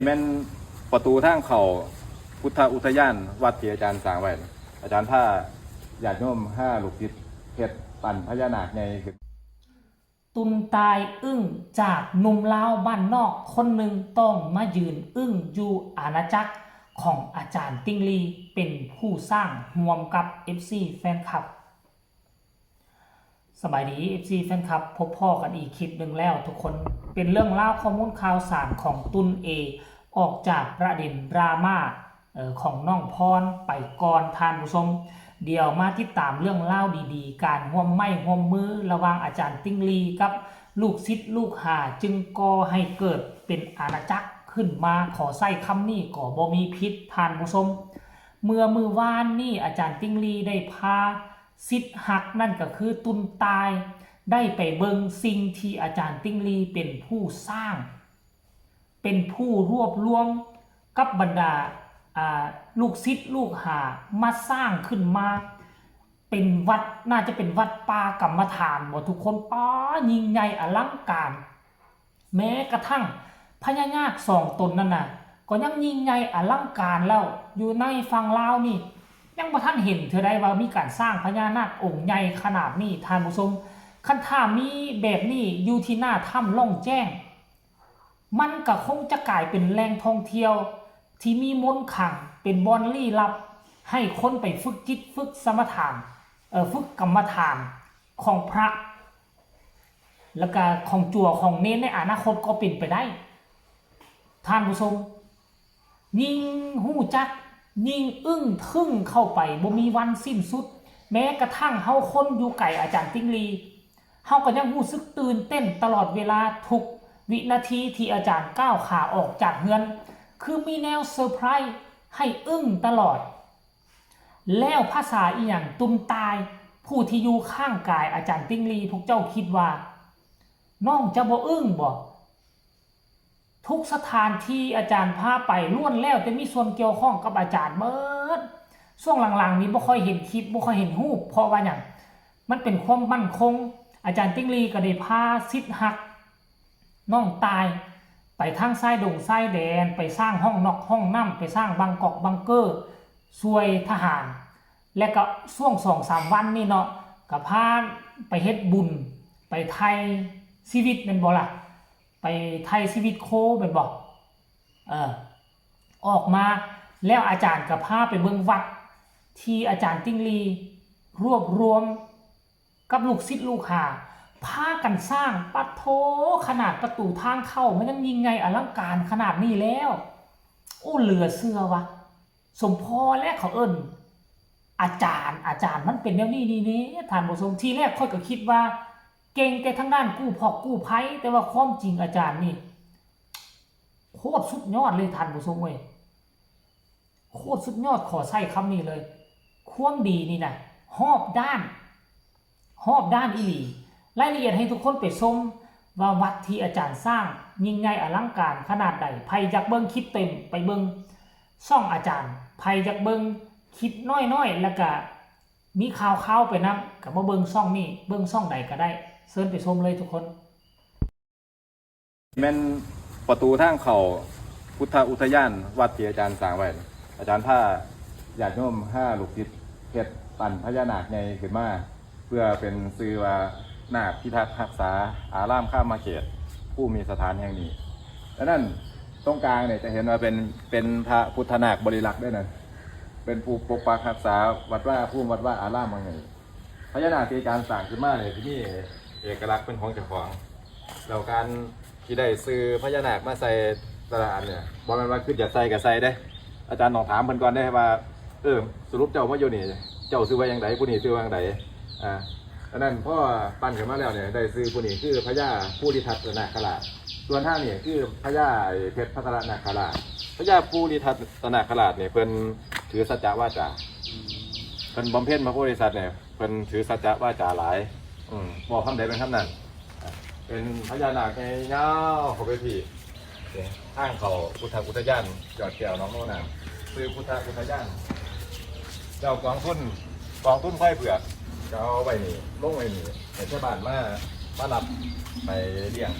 ແມ່ນປະຕູທາງເຂົ້າພຸດທະອຸທະຍານວັດທີ່ອາຈານສ້າງໄວ້. ອາຈານພາຍາດໂຍມ ພາລູກສິດເຮັດປັ້ນພະຍານາກໃຫຍ່ຂຶ້ນ. ຕຸນຕາຍອຶ້ງ ຈາກໜຸ່ມລາວບ້ານນອກຄົນໜຶ່ງ ຕ້ອງມາຢືນອຶ້ງຢູ່ອານາຈັກຂອງອາຈານຕິ່ງລີ ເປັນຜູ້ສ້າງຮ່ວມກັບເອັຟຊີແຟນຄລັບ. ສະບາຍດີ ເອັຟຊີແຟນຄລັບ, ພົບພໍ້ກັນອີກຄລິບໜຶ່ງແລ້ວທຸກຄົນ. ເປັນເລື່ອງລາວຂໍ້ມູນຂ່າວສານຂອງຕຸນເອ ອອກຈາກປະເດັນດຣາມາ ເອີ ຂອງນ້ອງພອນໄປກ່ອນທ່ານຜູ້ຊົມ. ດຽວມາຕິດຕາມເລື່ອງລາວດີໆ ການຮ່ວມໄມ້ຮ່ວມມືລະຫວ່າງອາຈານຕິ່ງລີກັບລູກສິດລູກຫາ ຈຶ່ງກໍ່ໃຫ້ເກີດເປັນອານາຈັກຂຶ້ນມາ. ຂໍໃຊ້ຄຳນີ້ກໍບໍ່ມີຜິດທ່ານຜູ້ຊົມ. ເມື່ອມື້ວານນີ້ອາຈານຕິ່ງລີໄດ້ພາສິດຮັກ ນັ້ນກໍຄືຕຸນຕາຍ ໄດ້ໄປເບິ່ງສິ່ງທີ່ອາຈານຕິ່ງລີເປັນຜູ້ສ້າງ ເປັນຜູ້ລວບລວມກັບບັນດາ ອ່າ ລູກສິດລູກຫາ ມາສ້າງຂຶ້ນມາເປັນວັດ, ໜ້າຈະເປັນວັດປ່າກຳມະຖານບໍທຸກຄົນ. ປ້າ ຍິ່ງໃຫຍ່ອະລັງການ. ແມ້ກະທັ່ງພະຍານາກສອງຕົນນັ້ນນະ ກໍຍັງຍິ່ງໃຫຍ່ອະລັງການແລ້ວ. ຢູ່ໃນຝັ່ງລາວນີ້ ຍັງບໍ່ທັນເຫັນເທື່ອໃດວ່າມີການສ້າງພະຍານາກອົງໃຫຍ່ຂະໜາດນີ້ທ່ານຜູ້ຊົມ. ຄັນຖ້າມີແບບນີ້ຢູ່ທີ່ໜ້າຖ້ຳລ່ອງແຈ້ງ ມັນກໍຄົງຈະກາຍເປັນແຫຼ່ງທ່ອງທ່ຽວທີ່ມີມົນຄັງ, ເປັນບ່ອນລີ້ລັບ ໃຫ້ຄົນໄປຝຶກຈິດ, ຝຶກສະມະຖານ, ເອີ, ຝຶກກຳມະຖານຂອງພະ ແລ້ວກະຂອງຈົວຂອງເນນໃນອະນາຄົດກໍເປັນໄປໄດ້ທ່ານຜູ້ຊົມ. ຍິ່ງຮູ້ຈັກ ຍິ່ງອຶ້ງທຶ່ງເຂົ້າໄປບໍ່ມີວັນສິ້ນສຸດ. ແມ້ກະທັ່ງເຮົາຄົນຢູ່ໄກອາຈານຕິ່ງລີ ເຮົາກໍຍັງຮູ້ສຶກຕື່ນເຕັ້ນຕະຫຼອດເວລາ ທຸກວິນາທີທີ່ອາຈານກ້າວຂາອອກຈາກເຮືອນ ຄືມີແນວເຊີໄພຣສ໌ໃຫ້ອຶ້ງຕະຫຼອດ. ແລ້ວພາສາອີ່ຫຍັງ ຕຸນຕາຍ ຜູ້ທີ່ຢູ່ຂ້າງກາຍອາຈານຕິ່ງລີ ພວກເຈົ້າຄິດວ່ານ້ອງຈະບໍ່ອຶ້ງບໍ? ທຸກສະຖານທີ່ອາຈານພາໄປ ລ້ວນແລ້ວແຕ່ມີສ່ວນກ່ຽວຂ້ອງກັບອາຈານເໝິດ. ຊ່ວງຫຼັງໆນີ້ບໍ່ຄ່ອຍເຫັນຄລິບ ບໍ່ຄ່ອຍເຫັນຮູບ ເພາະວ່າຫຍັງ? ມັນເປັນຄວາມໝັ້ນຄົງ. ອາຈານຕິ່ງລີກໍໄດ້ພາສິດຮັກ ນ້ອງຕ່າຍ ໄປທາງຊາຍດົງຊາຍແດນ, ໄປສ້າງຫ້ອງນອກຫ້ອງນ້ຳ, ໄປສ້າງບັງກອກບັງເກີ ຊ່ວຍທະຫານ. ແລະກະຊ່ວງສອງສາມວັນນີ້ເນາະ ກະພາໄປເຮັດບຸນ ໄປໄຖ່ຊີວິດແມ່ນບໍ່ລະ? ໄປໄຖ່ຊີວິດໂຄແມ່ນບໍ່? ເອີ ອອກມາແລ້ວອາຈານກະພາໄປເບິ່ງວັດທີ່ອາຈານຕິ່ງລີລວບລວມ ກັບລູກສິດລູກຫາພາກັນສ້າງ. ປາດໂທ ຂະໜາດປະຕູທາງເຂົ້າມັນຍັງຍິ່ງໃຫຍ່ອະລັງການຂະໜາດນີ້ແລ້ວ ໂອ້ ເຫຼືອເຊື່ອວ່າ ສົມພໍແຫຼະ ເຂົາເອີ້ນອາຈານ ອາຈານມັນເປັນແນວນີ້ນີ້ເດ້ທ່ານຜູ້ຊົມ. ທີແລກຂ້ອຍກໍຄິດວ່າເກັ່ງແຕ່ທາງດ້ານກູ້ພອກກູ້ໄພ ແຕ່ວ່າຄວາມຈິງອາຈານນີ້ໂຄດສຸດຍອດເລີຍທ່ານຜູ້ຊົມເອີຍ. ໂຄດສຸດຍອດ ຂໍໃຊ້ຄຳນີ້ເລີຍ. ຄວາມດີນີ້ນະ ຮອບດ້ານ ຮອບດ້ານອີ່ຫຼີ. ລາຍລະອຽດໃຫ້ທຸກຄົນໄປຊົມວ່າວັດທີ່ອາຈານສ້າງຍິ່ງໃຫຍ່ອະລັງການຂະໜາດໃດ. ໃຜຢາກເບິ່ງຄລິບເຕັມ ໄປເບິ່ງຊ່ອງອາຈານ. ໃຜຢາກເບິ່ງຄລິບນ້ອຍໆ ແລ້ວກະມີຂ່າວຄາວໄປນຳ ກະມາເບິ່ງຊ່ອງນີ້. ເບິ່ງຊ່ອງໃດກະໄດ້ ເຊີນໄປຊົມເລີຍທຸກຄົນ. ແມ່ນປະຕູທາງເຂົ້າພຸດທະອຸທະຍານວັດທີ່ອາຈານສ້າງໄວ້. ອາຈານພາຍາດໂຍມ ພາລູກສິດເຮັດປັ້ນພະຍານາກໃຫຍ່ຂຶ້ນມາ ເພື່ອເປັນຊື່ວ່ານາກພິທັກຮັກສາອາລາມຄາມາເຂດ ພູມິສະຖານແຫ່ງນີ້. ດັ່ງນັ້ນ ຕົງກາງນີ້ຈະເຫັນວ່າເປັນ ເປັນພະພຸດທະນາກບໍລິລັກເດ້ນະ ເປັນຜູ້ປົກປັກຮັກສາວັດວາພູມວັດວາອາລາມແຫ່ງນີ້. ພະຍານາກທີ່ອາຈານສ້າງຂຶ້ນມານີ້ ຊິມີເອກະລັກເປັນຂອງເຈົ້າຂອງ. ແລ້ວການທີ່ໄດ້ຊື່ພະຍານາກມາໃສ່ແຕ່ລະອັນນີ້ ບໍ່ແມ່ນວ່າຄິດຢາກໃສ່ກໍໃສ່ເດ້. ອາຈານຕ້ອງຖາມເພິ່ນກ່ອນເດ້ວ່າ ເອີ ສະຫຼຸບເຈົ້າມາຢູ່ນີ້ ເຈົ້າຊື່ວ່າຫຍັງໃດ? ຜູ້ນີ້ຊື່ວ່າຫຍັງໃດ? ອ່າ ອັນນັ້ນພໍປັ້ນຂຶ້ນມາແລ້ວນີ້ ໄດ້ຊື່ຜູ້ນີ້ຄືພະຍາພູລິທັດຕະນາຄະລາດ, ສ່ວນທາງນີ້ຄືພະຍາ ໄອ້ ເພັດພັດທະລະນາຄະລາດ. ພະຍາພູລິທັດຕະນາຄະລາດນີ້ ເພິ່ນຖືສັດຈະວາຈາ ເພິ່ນບຳເພັນພະໂພທິສັດນີ້ ເພິ່ນຖືສັດຈະວາຈາຫຼາຍ ອືມ ເວົ້າຄຳໃດເປັນຄຳນັ້ນ. ເປັນພະຍານາກໃຫຍ່ຍາວເຂົ້າໄປພີ້ ນີ້ທາງເຂົ້າພຸດທະອຸທະຍານຍອດແກ້ວໜອງໂນນາ ຊື່ພຸດທະອຸທະຍານ. ແລ້ວກອງທຶນ ກອງທຶນຄວາຍເຜືອກ ກໍເອົາໄວ້ນີ້ ລົງໄວ້ນີ້ ໃຫ້ຊາວບ້ານມາ ມາຮັບໄປລ້ຽງ.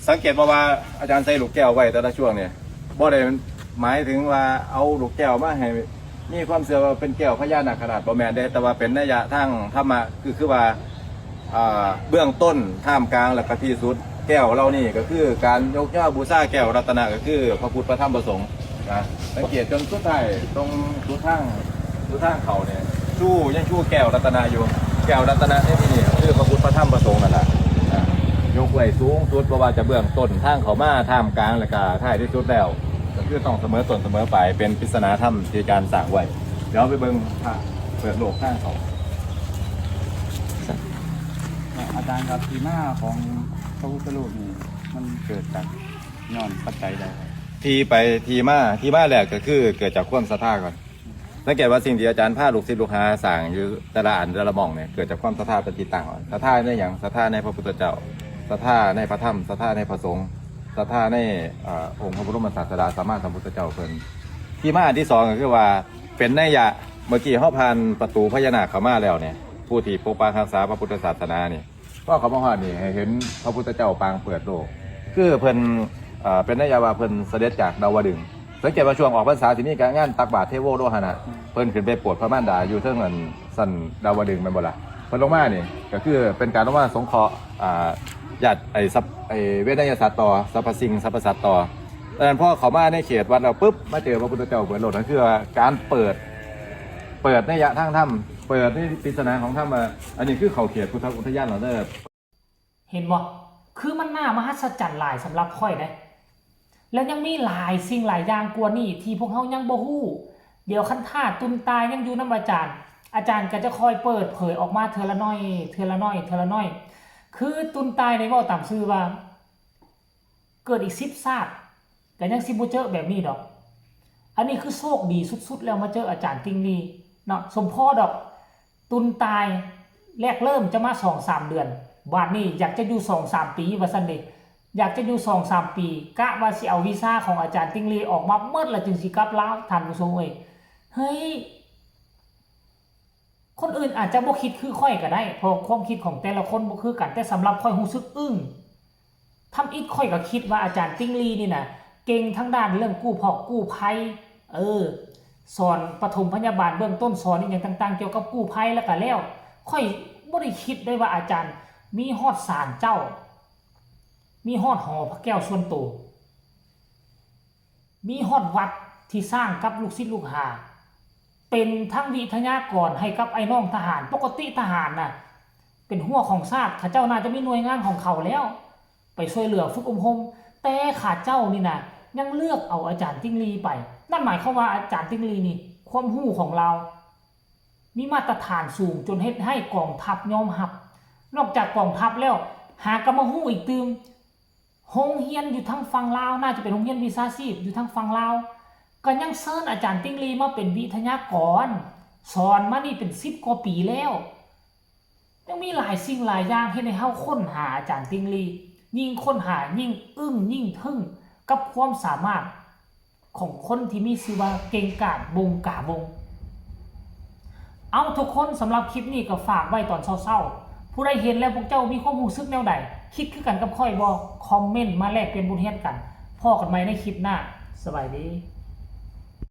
ສັງເກດບໍ່ວ່າອາຈານໃສ່ລູກແກ້ວໄວ້ແຕ່ລະຊ່ວງນີ້ ບໍ່ໄດ້ໝາຍເຖິງວ່າເອົາລູກແກ້ວມາໃຫ້ມີຄວາມເຊື່ອວ່າເປັນແກ້ວພະຍານາກຄະຣາດ ບໍ່ແມ່ນເດ້, ແຕ່ວ່າເປັນໄລຍະທາງທຳມະ ຄື ຄືວ່າ ອ່າ ເບື້ອງຕົ້ນ ທ່າມກາງ ແລະກະທີ່ສຸດ. ແກ້ວເຫຼົ່ານີ້ກໍຄືການຍົກຍໍບູຊາແກ້ວລັດຕະນະ ກໍຄືພະພຸດ ພະທຳ ພະສົງນະ. ສັງເກດຈົນສຸດທ້າຍ ຕົງສຸດທາງ ສຸດທາງເຂົ້ານີ້ ຊູຍັງຊູແກ້ວລັດຕະນະຢູ່. ແກ້ວລັດຕະນະໃນທີ່ນີ້ກໍຄືພະພຸດ ພະທຳ ພະສົງນັ້ນລະນະ, ຍົກໄວ້ສູງສຸດ ບໍ່ວ່າຈະເບື້ອງຕົ້ນ ທາງເຂົ້າມາ ທ່າມກາງ ແລະກະທ້າຍທີ່ສຸດແລ້ວ ກໍຄືຕ້ອງສະເໝີຕົ້ນສະເໝີປາຍ ເປັນປິດສະໜາທຳທີ່ອາຈານສ້າງໄວ້. ດຽວໄປເບິ່ງພະເປີດໂລກທາງເຂົ້າ. ອາຈານຄັບ ທີ່ມາຂອງພະພຸດທະຮູບນີ້ ມັນເກີດຈາກຍ້ອນປັດໄຈໃດ? ທີ່ໄປທີ່ມາ ທີ່ມາແລກກໍຄືເກີດຈາກຄວາມສັດທາກ່ອນ. ສັງເກດວ່າສິ່ງທີ່ອາຈານພາລູກສິດລູກຫາສ້າງຢູ່ແຕ່ລະອັນແຕ່ລະໝ່ອງນີ້ ເກີດຈາກຄວາມສັດທາເປັນທີ່ຕັ້ງ. ສັດທາໃນຫຍັງ? ສັດທາໃນພະພຸດທະເຈົ້າ, ສັດທາໃນພະທຳ, ສັດທາໃນພະສົງ, ສັດທາໃນ ເອີ ອົງພະບໍລົມສາດສະດາສຳມາສຳພຸດທະເຈົ້າເພິ່ນ. ທີ່ມາອັນທີສອງກໍຄືວ່າ ເປັນໄລຍະ ເມື່ອກີ້ເຮົາຜ່ານປະຕູພະຍານາກເຂົ້າມາແລ້ວນີ້ ຜູ້ທີ່ປົກປັກຮັກສາພະພຸດທະສາສະໜານີ້ ພໍເຂົ້າມາຮອດນີ້ ໃຫ້ເຫັນພະພຸດທະເຈົ້າປາງເປີດໂລກ ຄືເພິ່ນ ເອີ ເປັນໄລຍະວ່າເພິ່ນສະເດັດຈາກດາວະດຶງ. ສັງເກດວ່າຊ່ວງອອກພັນສາຊິມີການງານຕັກບາດເທໂວໂລຫະນະ ເພິ່ນຂຶ້ນໄປໂປດພະມານດາຢູ່ເທິງອັນຊັ້ນດາວະດຶງແມ່ນບໍ່ລະ? ເພິ່ນລົງມານີ້ກໍຄືເປັນການລົງມາສົງເຄາະ ອາ ຍາດ ໄອ້ ໄອ້ເວໄນຍະສັດຕໍ່ ສັບພະສິ່ງສັບພະສັດຕໍ່. ດັ່ງນັ້ນພໍເຂົ້າມາໃນເຂດວັດແລ້ວປຶບ ມາເຈີພະພຸດທະເຈົ້າເປີດໂລກ ນັ້ນຄືວ່າການເປີດ ເປີດໄລຍະທາງທຳ ເປີດໃນປິດສະໜາຂອງທຳວ່າ ອັນນີ້ຄືເຂົ້າເຂດພຸດທະອຸທະຍານແລ້ວເດີ. ເຫັນບໍ່? ຄືມັນໜ້າມະຫັດສະຈັນຫຼາຍສຳລັບຂ້ອຍເດ້ ແລະຍັງມີຫຼາຍສິ່ງຫຼາຍຢ່າງກວ່ານີ້ທີ່ພວກເຮົາຍັງບໍ່ຮູ້. ດຽວຄັນຖ້າຕຸນຕາຍຍັງຢູ່ນຳອາຈານ ອາຈານກໍຈະຄ່ອຍເປີດເຜີຍອອກມາເທື່ອລະໜ້ອຍ ເທື່ອລະໜ້ອຍ ເທື່ອລະໜ້ອຍ. ຄືຕຸນຕາຍນີ້ເວົ້າຕາມຊື່ວ່າ ເກີດອີກສິບຊາດ ກໍຍັງຊິບໍ່ເຈີແບບນີ້ດອກ. ອັນນີ້ຄືໂຊກດີສຸດໆ ແລ້ວມາເຈີອາຈານຕິ່ງລີເນາະ. ສົມພໍດອກ ຕຸນຕາຍແລກເລີ່ມຈະມາສອງສາມເດືອນ ບາດນີ້ຢາກຈະຢູ່ສອງສາມປີວ່າຊັ້ນເດ. ຢາກຈະຢູ່ສອງສາມປີ ກະວ່າຊິເອົາວິຊາຂອງອາຈານຕິ່ງລີອອກມາໝົດ ແລ້ວຈຶ່ງຊິກັບລາວ. ທ່ານຜູ້ຊົມເອີຍ ເຮີ້ຍ ຄົນອື່ນອາດຈະບໍ່ຄິດຄືຂ້ອຍກໍໄດ້ ເພາະຄວາມຄິດຂອງແຕ່ລະຄົນບໍ່ຄືກັນ ແຕ່ສຳລັບຂ້ອຍຮູ້ສຶກອຶ້ງ. ທຳອິດຂ້ອຍກໍຄິດວ່າອາຈານຕິ່ງລີນີ້ນະ ເກັ່ງທາງດ້ານເລື່ອງກູ້ພອກກູ້ໄພ ເອີ ສອນປະຖົມພະຍາບານເບື້ອງຕົ້ນ ສອນອີ່ຫຍັງຕ່າງໆ ກ່ຽວກັບກູ້ໄພແລ້ວກໍແລ້ວ. ຂ້ອຍບໍ່ໄດ້ຄິດໄດ້ວ່າອາຈານມີຮອດສານເຈົ້າ ມີຮອດຫໍພະແກ້ວສ່ວນໂຕ ມີຮອດວັດທີ່ສ້າງກັບລູກສິດລູກຫາ ເປັນທັງວິທະຍາກອນໃຫ້ກັບອ້າຍນ້ອງທະຫານ. ປົກກະຕິທະຫານນະ ເປັນຮົ້ວຂອງຊາດ ເຂົາເຈົ້າໜ້າຈະມີໜ່ວຍງານຂອງເຂົາແລ້ວ ໄປຊ່ວຍເຫຼືອຝຶກອົບຮົມ, ແຕ່ຂ້າເຈົ້ານີ້ນະ ຍັງເລືອກເອົາອາຈານຕິ່ງລີໄປ. ນັ້ນໝາຍຄວາມວ່າອາຈານຕິ່ງລີນີ້ ຄວາມຮູ້ຂອງລາວມີມາດຕະຖານສູງ ຈົນເຮັດໃຫ້ກອງທັບຍອມຮັບ. ນອກຈາກກອງທັບແລ້ວ ຫາກໍມາຮູ້ອີກຕື່ມ ໂຮງຮຽນຢູ່ທາງຝັ່ງລາວ ໜ້າຈະເປັນໂຮງຮຽນວິຊາຊີບຢູ່ທາງຝັ່ງລາວ ກໍຍັງເຊີນອາຈານຕິ່ງລີມາເປັນວິທະຍາກອນ ສອນມານີ້ເປັນສິບກວ່າປີແລ້ວ. ຍັງມີຫຼາຍສິ່ງຫຼາຍຢ່າງເຮັດໃຫ້ເຮົາຄົ້ນຫາອາຈານຕິ່ງລີ ຍິ່ງຄົ້ນຫາຍິ່ງອຶ້ງຍິ່ງທຶ່ງກັບຄວາມສາມາດ ຂອງຄົນທີ່ມີຊື່ວ່າເກັ່ງກາດ ວົງກາວົງ. ເອົາ ທຸກຄົນ ສຳລັບຄລິບນີ້ກໍຝາກໄວ້ຕອນເຊົ້າໆ. ຜູ້ໃດເຫັນແລ້ວພວກເຈົ້າມີຄວາມຮູ້ສຶກແນວໃດ? ຄິດຄືກັນກັບຂ້ອຍບໍ່? ຄອມເມັນມາແລກປ່ຽນບົດຮຽນກັນ. ພໍ້ກັນໃໝ່ໃນຄລິບໜ້າ. ສະບາຍດີ.